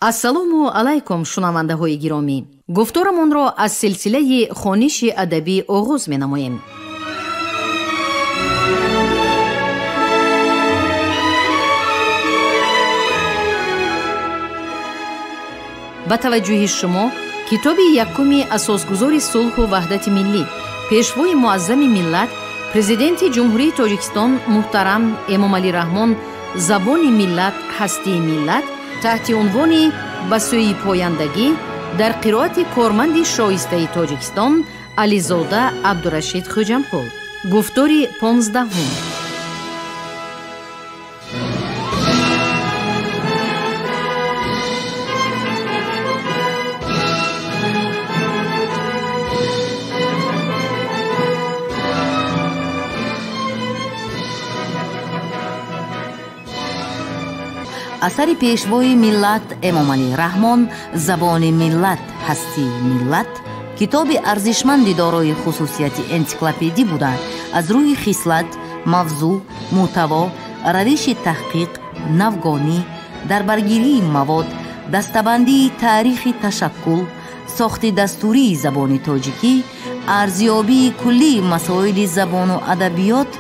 Ассалому алайкум, шунавандаҳои гиромӣ. Гуфторамонро аз силсилаи хониши адабӣ оғоз менамоем. Ба таваҷҷӯҳи шумо китоби якуми асосгузори сулҳу ваҳдати миллӣ, пешвои муаззами миллат, президенти Ҷумҳурии Тоҷикистон муҳтарам Эмомалӣ Раҳмон «Забони миллат, ҳастии миллат» таҳти унвони «Ба сӯи пояндагӣ» дар қироати корманди шоистаи Тоҷикистон Ализода Абдурашид Хӯҷамқул. Гуфтори 15. Асари пешвои миллат Эмомалӣ Раҳмон «Забони миллат, ҳастии миллат» китоби арзишманди дорои хусусияти энсиклопедӣ буда, аз рӯи хислат, мавзӯъ, мӯҳтаво, равиши таҳқиқ, навгонӣ, дарбаргирии мавод, дастабандии таърихи ташаккул, сохти дастурии забони тоҷикӣ, арзёбии куллии масоили забону адабиёт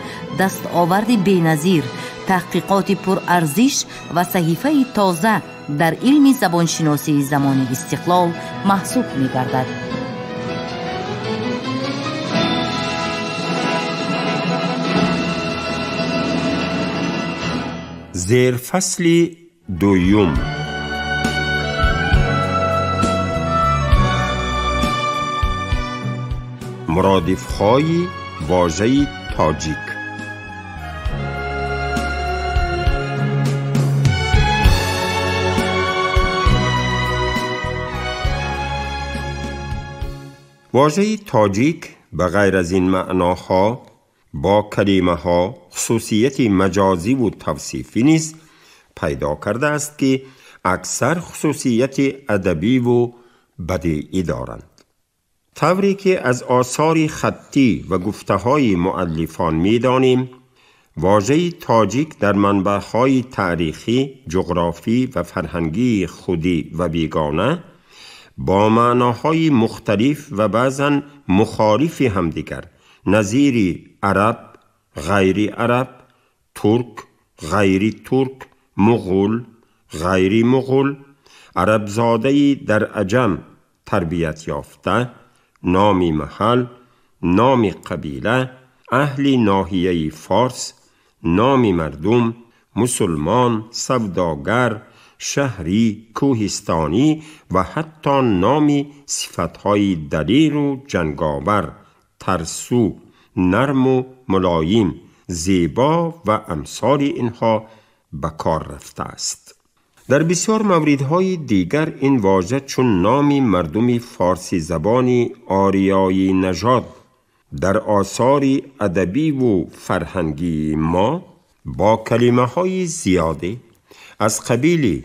дастоварди беназир, таҳқиқоти пурарзиш ва саҳифаи тоза дар илми забоншиносии замони истиқлол маҳсуб мегардад. Зерфасли дуюм. Муродифҳои вожаи тоҷик. Вожаи тоҷик ба ғайр аз ин маъноҳо бо калимаҳо хусусияти маҷозиву тавсифӣ низ пайдо кардааст, ки аксар хусусияти адабиву бадеӣ доранд. Тавре ки аз осори хаттӣ ва гуфтаҳои муаллифон медонем, вожаи тоҷик дар манбаъҳои таърихӣ, ҷуғрофӣ ва фарҳангии худӣ ва бегона бо маъноҳои мухталиф ва баъзан мухолифи ҳамдигар, назири араб, ғайри араб, турк, ғайри турк, муғул, ғайри муғул, арабзодаи дар аҷам тарбият ёфта, номи маҳал, номи қабила, аҳли ноҳияи форс, номи мардум, мусулмон, савдогар, шаҳрӣ, кӯҳистонӣ ва ҳатто номи сифатҳои далеру ҷанговар, тарсу, нарму мулоим, зебо ва амсоли инҳо ба кор рафтааст. Дар бисёр мавридҳои дигар ин вожа чун номи мардуми форсизабони ориёии нажод дар осори адабиву фарҳангии мо бо калимаҳои зиёде аз қабили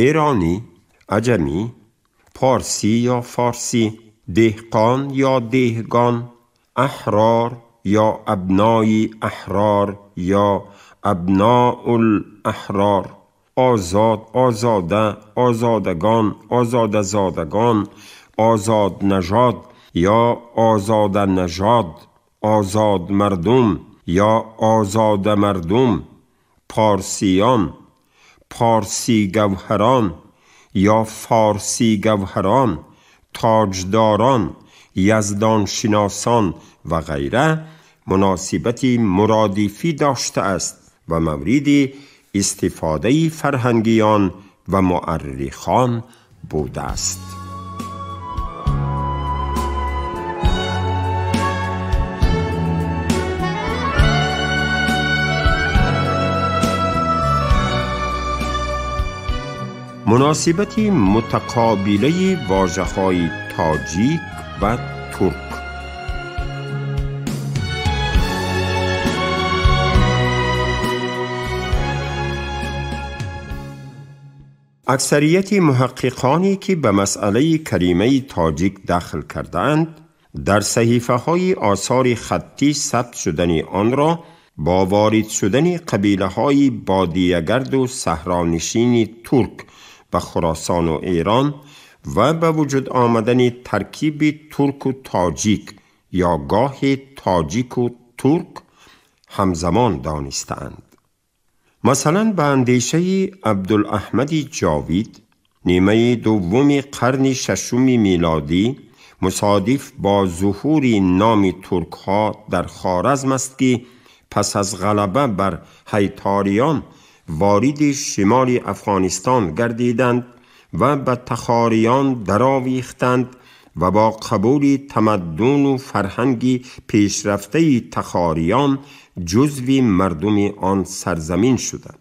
эронӣ, аҷамӣ, порсӣ ё форсӣ, деҳқон ё деҳгон, аҳрор ё абнои аҳрор ё абноул аҳрор, озод, озода, озодагон, озодазодагон, озоднажод ё озоданажод, озодмардум ё озодамардум, порсиён, порсигавҳарон ё форсигавҳарон, тоҷдорон, яздоншиносон ва ғайра муносибати муродифӣ доштааст ва мавриди истифодаи фарҳангиён ва муаррихон будааст. Муносибати мутақобилаи вожаҳои тоҷик ва турк. Аксарияти муҳаққиқоне ки ба масъалаи калимаи тоҷик дахл кардаанд, дар саҳифаҳои осори хаттӣ сабт шудани онро бо ворид шудани қабилаҳои бодиягарду саҳронишини турк به خراسان و ایران و به وجود آمدن ترکیب ترک و تاجیک یا گاه تاجیک و ترک همزمان دانستند. مثلا به اندیشه عبدالاحمد جاوید نیمه دوم قرن ششم میلادی مصادف با ظهور نام ترک ها در خوارزم است که پس از غلبه بر هیتاریان وارد شمال افغانستان گردیدند و به تخاریان درآویختند و با قبول تمدن و فرهنگ پیشرفته تخاریان جزو مردم آن سرزمین شدند.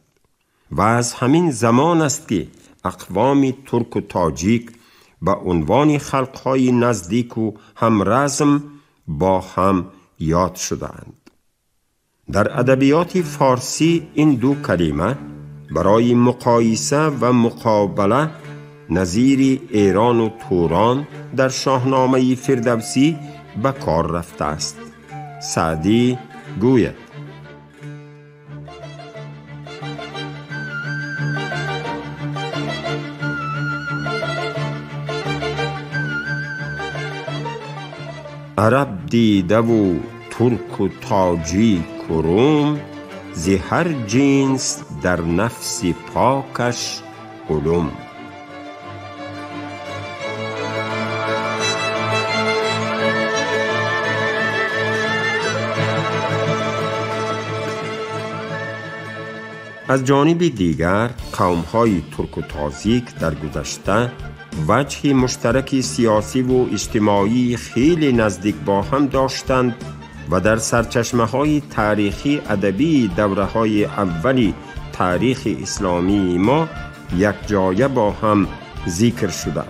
و از همین زمان است که اقوام ترک و تاجیک به عنوان خلقهای نزدیک و همرزم با هم یاد شدند. در ادبیات فارسی این دو کلمه برای مقایسه و مقابله نظیر ایران و توران در شاهنامه فردوسی به کار رفته است. سعدی گوید: عرب دیده و ترک و تاجیک و روم، ز هر جنس در نفس پاکش علوم. از جانب دیگر قوم‌های ترک و تازیک در گذشته وجه مشترک سیاسی و اجتماعی خیلی نزدیک با هم داشتند و در سرچشمه‌های تاریخی ادبی دوره‌های اولی تاریخ اسلامی ما یک جایه با هم ذکر شده.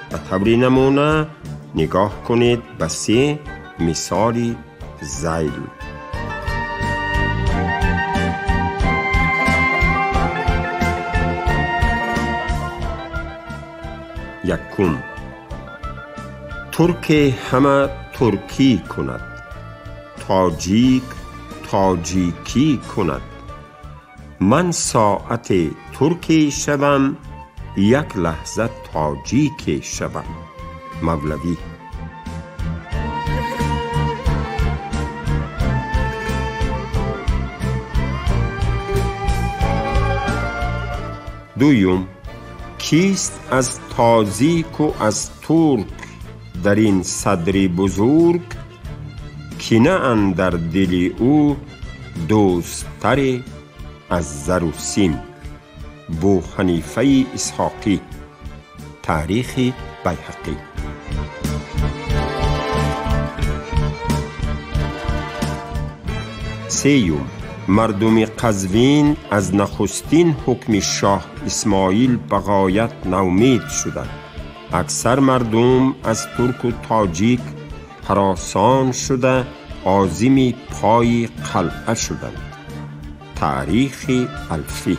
به طور نمونه نگاه کنید به سه مثال ذیل. یکم، ترک همه ترکی کند، تاجیک تاجیکی کند. من ساعت ترکی شوم، یک لحظه تاجیکی شوم. مولوی. دویم، کیست از تازیک و از ترک در این صدر بزرگ، کینه اندر دل او دوستتر از زر و سیم. بو حنیفه اسحاقی، تاریخ بیهقی. سیوم، مردم قزوین از نخستین حکم شاه اسماعیل به غایت نومید شدند. اکثر مردم از ترک و تاجیک هراسان شده عازم پای قلعه شدند. تاریخ الفی.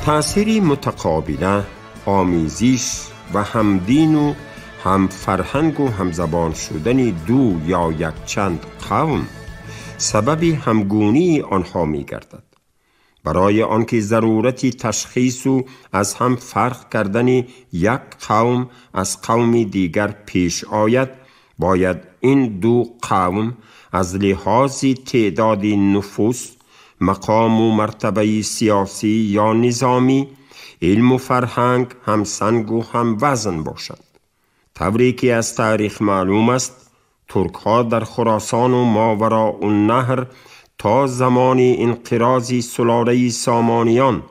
تأثیر متقابله، آمیزش و همدین و هم فرهنگ و همزبان شدن دو یا یک چند قوم سبب همگونی آنها می گردد. برای آنکه ضرورت تشخیص و از هم فرق کردن یک قوم از قوم دیگر پیش آید، باید این دو قوم از لحاظ تعداد نفوس، مقام و مرتبه سیاسی یا نظامی، علم و فرهنگ همسنگ و هم وزن باشند. طوری که از تاریخ معلوم است، ترک ها در خراسان و ماوراء النهر تا زمان انقراض سلاله سامانیان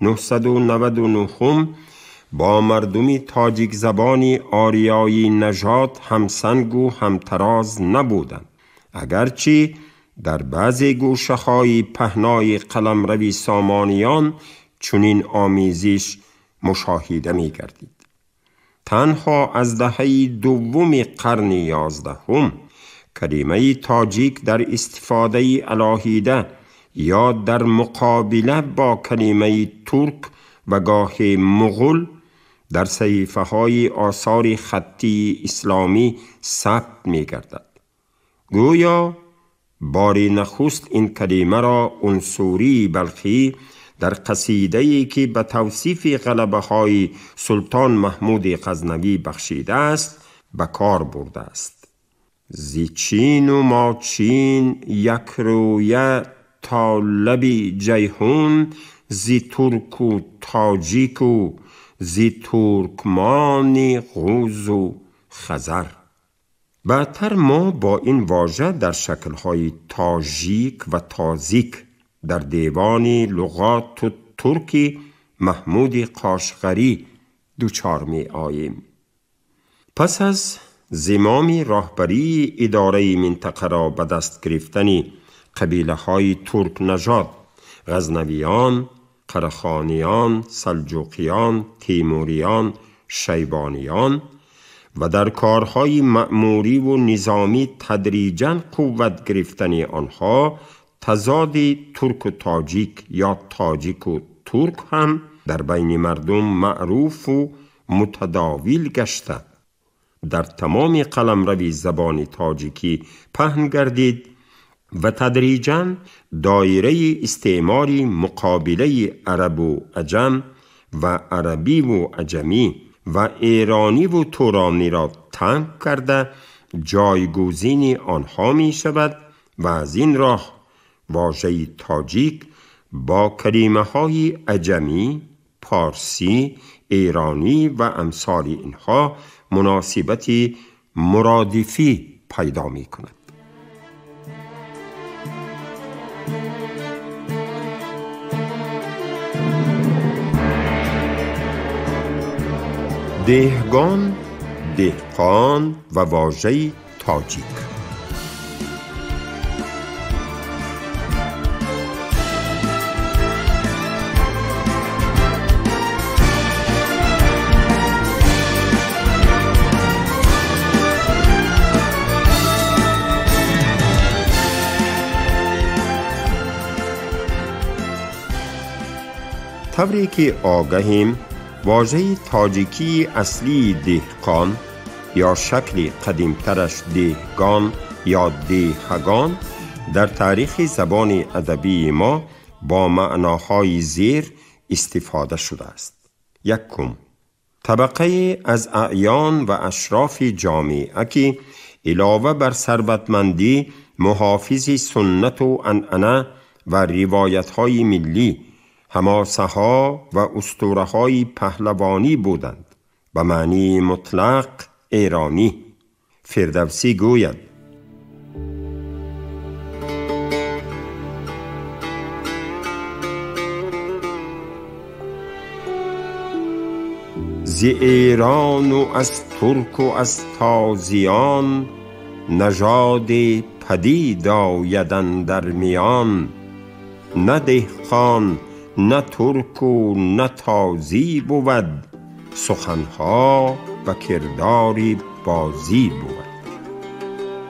999 با مردم تاجیک زبان آریایی نژاد همسنگ و همتراز نبودند، اگرچه در بعضی گوشه‌های پهنای قلمرو سامانیان چنین آمیزش مشاهده می‌گردید. تنها از دهه دوم قرن 11 کلمه تاجیک در استفاده علاهیده یا در مقابله با کلمه ترک و گاه مغول дар саҳифаҳои осори хаттии исломӣ сабт мегардад. Гӯё бори нахуст ин калимаро Унсурии Балхӣ дар қасидае ки ба тавсифи ғалабаҳои Султон Маҳмуди Ғазнавӣ бахшидааст ба кор бурдааст. Зи Чину Мочин якрӯя то лаби Ҷайҳун, зи турку тоҷику зи туркмони ғузу хазар. Баъдтар мо бо ин вожа дар шаклҳои тожик ва тозик дар девони луғоту турки Маҳмуди Қошғарӣ дучор меоем. Пас аз зимоми роҳбарии идораи минтақаро ба даст гирифтани қабилаҳои туркнажод ғазнавиён, қарахониён, салҷуқиён, тимуриён, шайбониён ва дар корҳои маъмуриву низомӣ тадриҷан қувват гирифтани онҳо, тазоди турку тоҷик ё тоҷику турк ҳам дар байни мардум маъруфу мутадовил гашта, дар тамоми қаламрави забони тоҷикӣ паҳн гардид ва тадриҷан доираи истеъмори муқобилаи арабу аҷам ва арабиву аҷамӣ ва эрониву турониро танг карда ҷойгузини онҳо мешавад ва аз ин роҳ вожаи тоҷик бо калимаҳои аҷамӣ, парсӣ, эронӣ ва амсоли инҳо муносибати муродифӣ пайдо мекунад. Деҳгон, деҳқон ва вожаи тоҷик. Тавре ки огаҳем, вожаи тоҷикии аслии деҳқон ё шакли қадимтараш деҳгон ё деҳагон дар таърихи забони адабии мо бо маъноҳои зер истифода шудааст. Якум, табақае аз аъён ва ашрофи ҷомеа ки илова бар сарватмандӣ муҳофизи суннату анъана ва ривоятҳои миллӣ, ҳамосаҳо ва устураҳои паҳлавонӣ буданд, ба маънии мутлақ эронӣ. Фирдавсӣ гӯяд: зи эрону аз турку аз тозиён нажоде падид ояд андар миён, на деҳқон на турку на тозӣ бувад, суханҳо ва кирдори бозӣ бувад.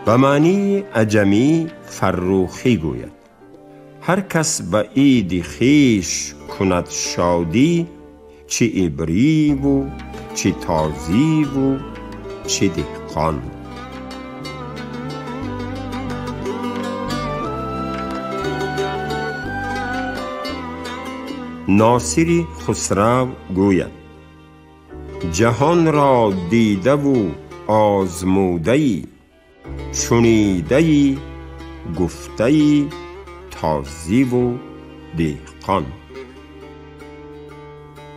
Ба маънии аҷамӣ Фаррухӣ гӯяд: ҳар кас ба иди хеш кунад шодӣ, чи ибриву чи тозиву чи деҳқон. Носири Хусрав гӯяд: ҷаҳонро дидаву озмудаи, шунидаи, гуфтаи тозиву деҳқон.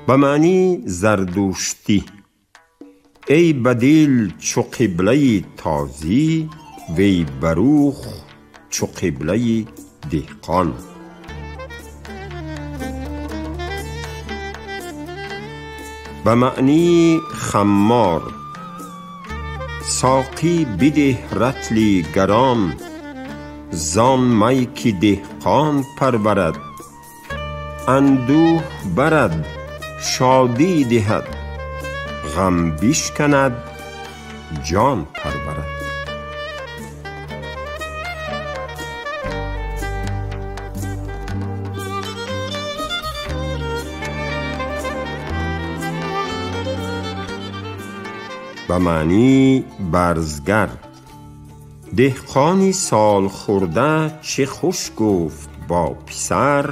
Ба маънии зардуштӣ: эй ба дил чу қиблаи тозӣ, вей ба рух чу қиблаи деҳқон. Ба маънии хаммор: соқӣ бидеҳ ратли гарон, зон май ки деҳқон парварад, андӯҳ барад, шодӣ диҳад, ғам бишканад, ҷон парварад. Ба маънии барзгар. Деҳқони солхӯрда чӣ хуш гуфт бо писар,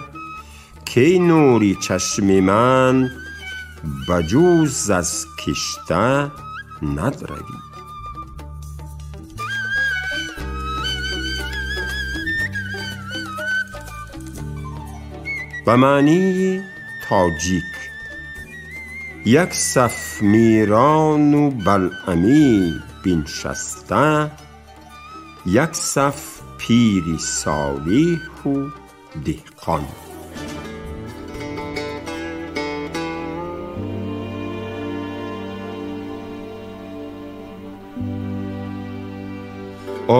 ки нури чашми ман ба ҷуз аз кишта надравӣ. Ба маънии тоҷик. Як саф мирану балъамӣ биншаста, як саф пири солиҳу деҳқон.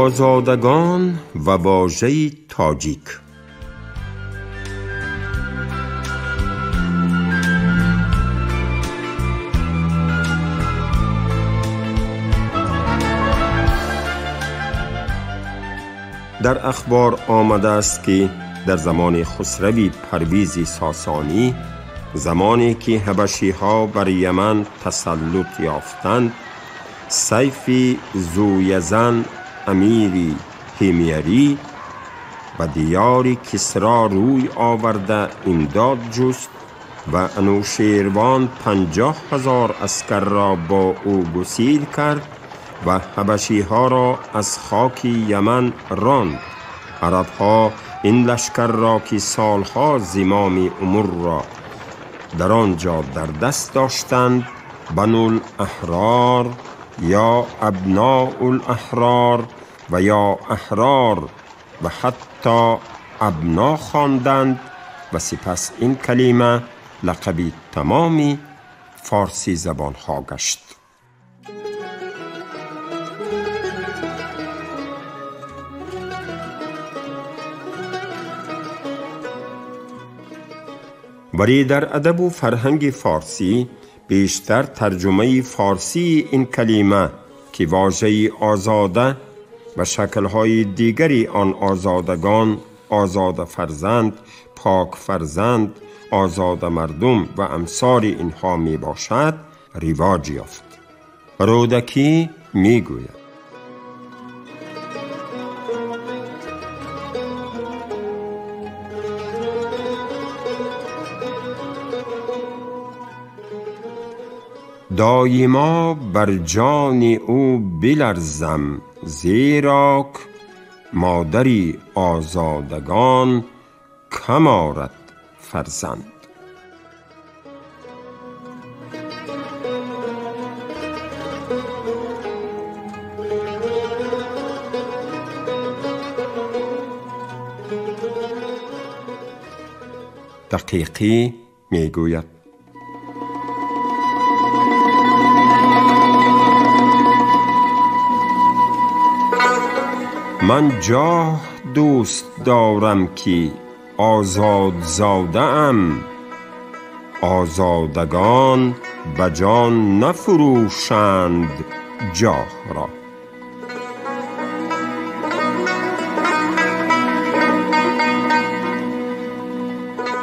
Озодагон ва вожаи тоҷик. Дар ахбор омадааст, ки дар замони Хусрави Парвизи Сосонӣ, замоне ки ҳабашиҳо бар Яман тасаллут ёфтанд, Сайфи Зуязан амири ҳимярӣ ба диёри Кисро рӯй оварда имдод ҷуст ва Анӯшервон 50,000 аскарро бо ӯ гусил кард ва ҳабашиҳоро аз хоки Яман ронд. Арабҳо ин лашкарро, ки солҳо зимоми умурро дар он ҷо дар даст доштанд, Банул Аҳрор ё Абноул Аҳрор ва ё Аҳрор ва ҳатто Абно хонданд ва сипас ин калима лақаби тамоми форсӣ забонҳо гашт. Вале дар адабу фарҳанги форсӣ бештар тарҷумаи форсии ин калима, ки вожаи озода ва шаклҳои дигари он озодагон, озода фарзанд, пок фарзанд, озода мардум ва амсори инҳо мебошад, ривоҷ ёфт. Рӯдакӣ мегӯяд: доимо бар ҷони ӯ биларзам, зеро модари озодагон кам орад фарзанд. Дақиқӣ мегӯяд: ман ҷоҳ дӯст дорам, ки озодзодаам, озодагон ба ҷон нафурӯшанд ҷоҳро.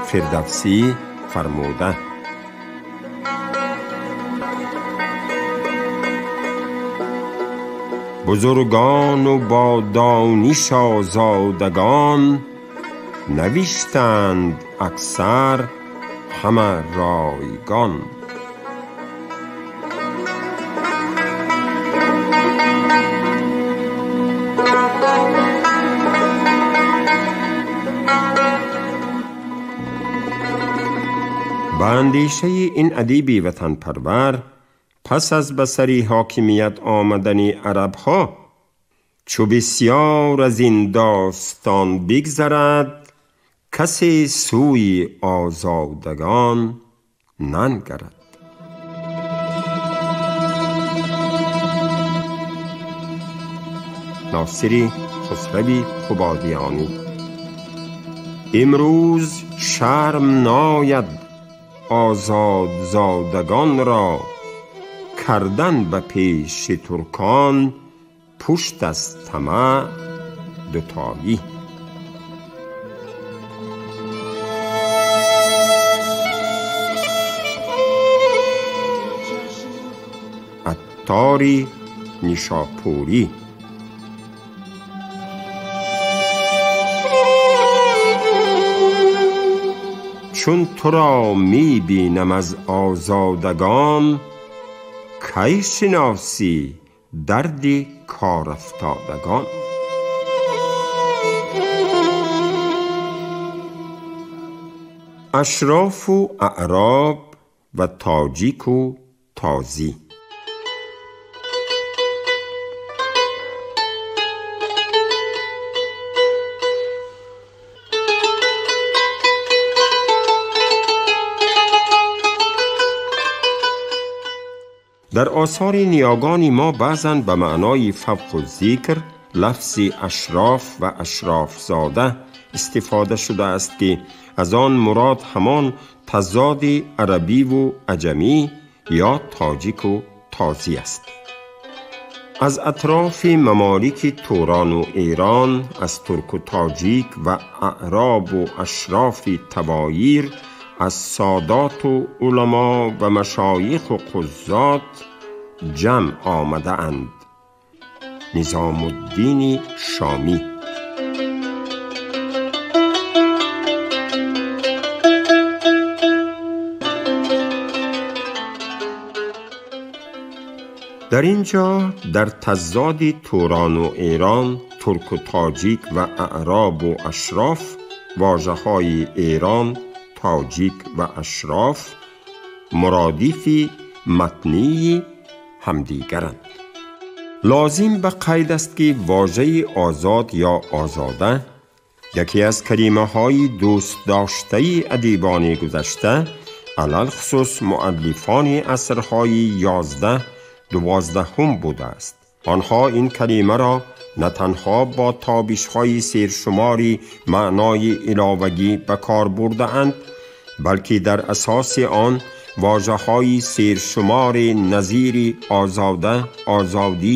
Фирдавсӣ фармуда: бузургону бо дониш озодагон навиштанд аксар ҳама ройгон. Ба андешаи ин адиби ватанпарвар, пас аз ба сари ҳокимият омадани арабҳо, чу бисёр аз ин достон бигзарад, касе сӯи озодагон нангарад. Носири Хусрави Қубодиёнӣ. Имрӯз шарм нояд озодзодагонро кардан ба пеши туркон пушт аз тамаъ дутоӣ. Аттори Нишопурӣ. Чун туро мебинам аз озодагон, кай шиносӣ дарди корафтодагон. Ашрофу аъроб ва тоҷику тозӣ. Дар осори ниёгони мо баъзан ба маънои фавқу зикр лафзи ашроф ва ашрофзода истифода шудааст, ки аз он мурод ҳамон тазоди арабиву аҷамӣ ё тоҷику тозӣ аст. Аз атрофи мамолики Турону Эрон, аз турку тоҷик ва аъробу ашрофи тавоир, аз содоту уламо ва машоиху қуззот ҷамъ омадаанд. Низомуддини Шомӣ. Дар ин ҷо дар тазоди Турону Эрон, турку тоҷик ва аъробу ашроф вожаҳои Эрон, тоҷик ва ашроф муродифи матнии ҳамдигаранд. Лозим ба қайд аст, ки вожаи озод ё озода яке аз калимаҳои дӯстдоштаи адибони гузашта, алалхусус муаллифони асрҳои 11, 12 будааст. Онҳо ин калимаро на танҳо бо тобишҳои сершумори маънои иловагӣ ба кор бурдаанд, балки дар асоси он вожаҳои сершумори назири озода, озодӣ,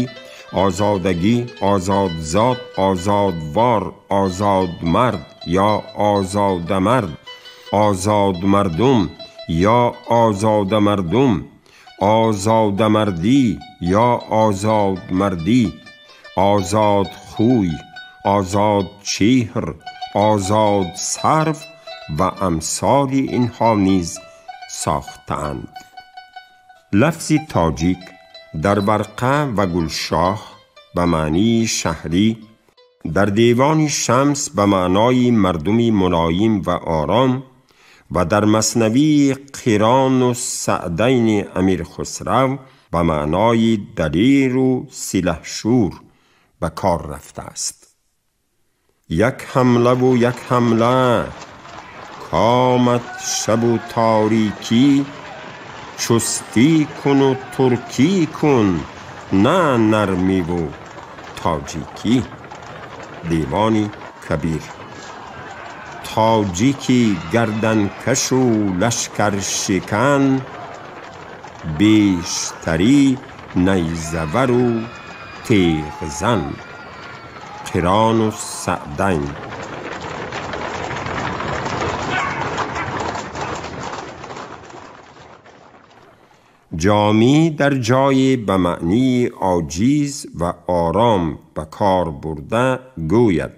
озодагӣ, озодзод, озодвор, озодмард ё озодамард, озодмардум ё озодамардум, озодамардӣ ё озодмардӣ, озодхӯй, озодчеҳр, озодсарв ва амсоли инҳо низ сохтаанд. Лафзи тоҷик дар Варқа ва Гулшоҳ ба маънии шаҳрӣ, дар Девони Шамс ба маънои мардуми мулоим ва ором ва дар Маснавии Қирону Саъдайни Амирхусрав ба маънои далеру силаҳшӯр ба кор рафтааст. Як ҳамлаву як ҳамла комад шабу торикӣ, чустӣ куну туркӣ кун, на нармиву тоҷикӣ. Девони Кабир. Тоҷики гарданкашу лашкаршикан, бештарӣ найзавару теғзан. Қирону Саъдайн. Ҷомӣ дар ҷое ба маънии оҷиз ва ором ба кор бурда гӯяд: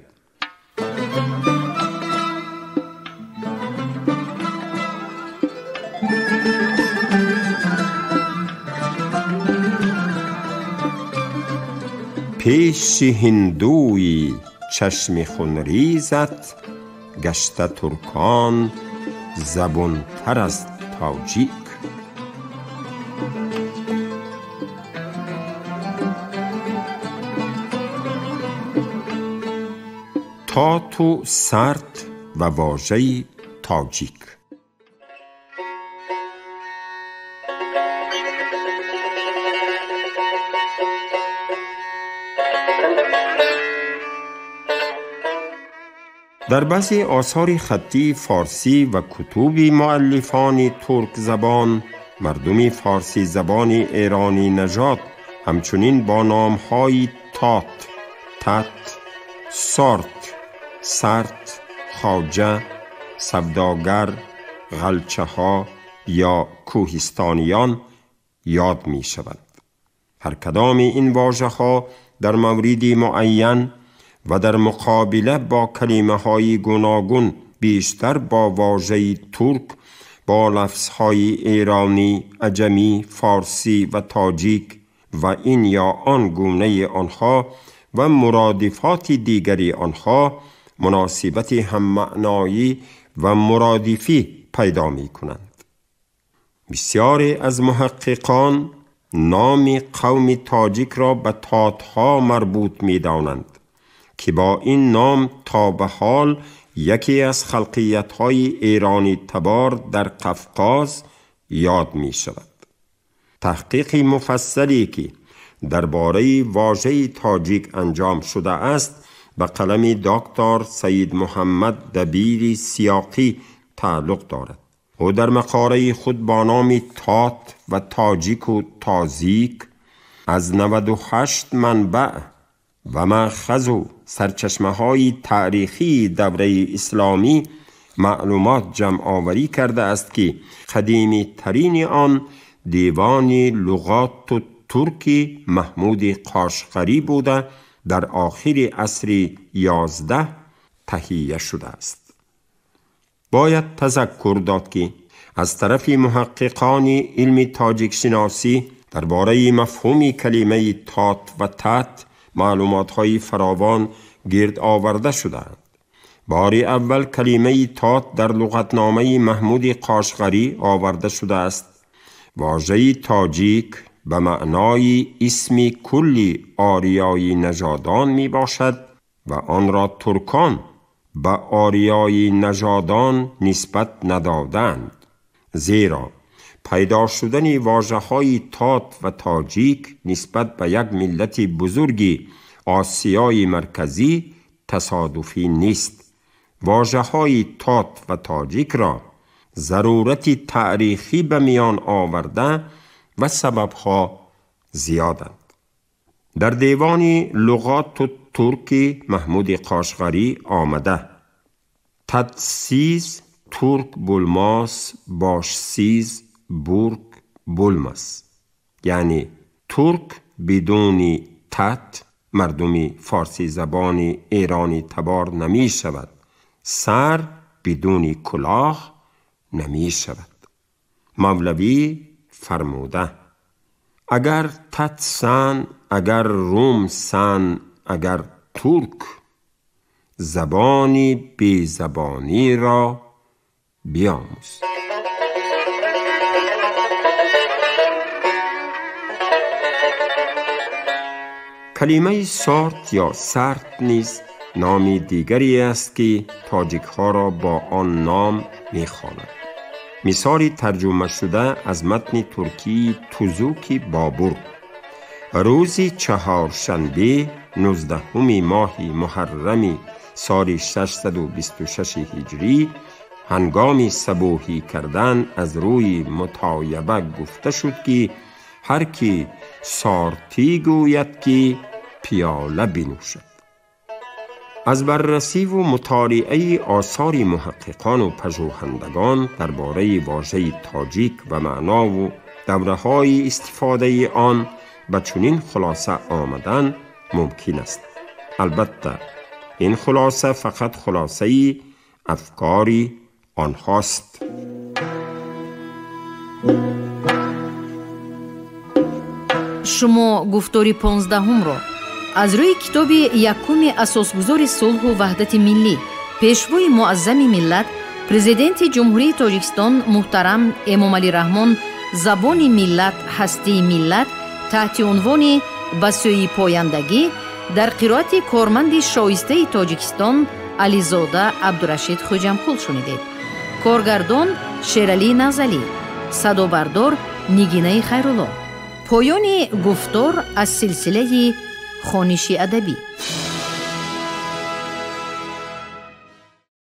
пеши ҳиндуи чашми хунризат гашта туркон забунтар аз тоҷик. Тату сарт ва вожаи тоҷик. Дар баъзе осори хаттии форсӣ ва кутуби муаллифони туркзабон, мардуми форсизабони эронӣ нажод ҳамчунин бо номҳои тот, тат, сорт, сарт, хоҷа, савдогар, ғалчаҳо ё кӯҳистониён ёд мешаванд. Ҳар кадоми ин вожаҳо дар мавриди муайян ва дар муқобила бо калимаҳои гуногун бештар бо вожаи турк, бо лафзҳои эронӣ, аҷамӣ, форсӣ ва тоҷик ва ин ё он гунаи онҳо ва муродифоти дигари онҳо муносибати ҳаммаъноӣ ва муродифӣ пайдо мекунанд. Бисёре аз муҳаққиқон номи қавми тоҷик ро ба тотҳо марбут медонанд ки бо ин ном то ба ҳол яке аз халқиятҳои эронӣ табор дар Қафқоз ёд мешавад. Таҳқиқи муфассале ки дар бораи вожаи тоҷик анҷом шудааст ба қалами доктор Саид Муҳаммад Дабири Сиёқӣ тааллуқ дорад. Ӯ дар мақолаи худ бо номи Тот ва тоҷику тозик аз 98 манбаъ ва маъхазу сарчашмаҳои таърихии давраи исломӣ маълумот ҷамъоварӣ кардааст ки қадимитарини он девони луғоту турки Маҳмуди Қошғарӣ буда дар охири асри 11 таҳия шудааст. Бояд тазаккур дод ки аз тарафи муҳаққиқони илми тоҷикшиносӣ дар бораи мафҳуми калимаи тот ва тат маълумотҳои фаровон гирд оварда шудаанд. Бори аввал калимаи тот дар луғатномаи Маҳмуди Қошғарӣ оварда шудааст. Вожаи тоҷик ба маънои исми кулли ориёи нажодон мебошад ва онро туркон ба ориёи нажодон нисбат надоданд, зеро пайдо шудани вожаҳои тот ва тоҷик нисбат ба як миллати бузурги Осиёи Марказӣ тасодуфӣ нест. Вожаҳои тот ва тоҷикро зарурати таърихӣ ба миён оварда ва сабабҳо зиёданд. Дар девони луғоту турки Маҳмуди Қошғарӣ омада: тадсиз турк булмос бошсиз бурк булмас, яъне турк бидуни тат мардуми форсизабони эронӣ табор намешавад, сар бидуни кулоҳ намешавад. Мавлавӣ фармуда: агар тат сан, агар рум сан, агар турк, забони безабониро биомӯз. Калимаи сорт ё сарт низ номи дигаре аст ки тоҷикҳоро бо он ном мехонанд. Мисоли тарҷумашуда аз матни туркии Тузуки Бобур: рӯзи чаҳоршанбе 19 моҳи муҳаррами соли 626 ҳиҷрӣ ҳангоми сабӯҳӣ кардан аз рӯи мутояба гуфта шуд ки ҳар ки сортӣ гӯяд ки пиёла бинӯшад. Аз баррасиву мутолиаи осори муҳаққиқону пажӯҳандагон дар бораи вожаи тоҷик ва маънову давраҳои истифодаи он ба чунин хулоса омадан мумкин аст. Албатта ин хулоса фақат хулосаи афкори онҳост. Шумо гуфтори 15-ро аз рӯи китоби якуми асосгузори сулҳу ваҳдати миллӣ, пешвои муаззами миллат, президенти Ҷумҳурии Тоҷикистон муҳтарам Эмомалӣ Раҳмон «Забони миллат, ҳастии миллат» таҳти унвони «Ба сӯи пояндагӣ» дар қироати корманди шоистаи Тоҷикистон Ализода Абдурашид Хӯҷамқул шунидед. Коргардон Шералӣ Назалӣ, садобардор Нигинаи Хайрулло. Поёни гуфтор аз силсилаи хониши адабӣ.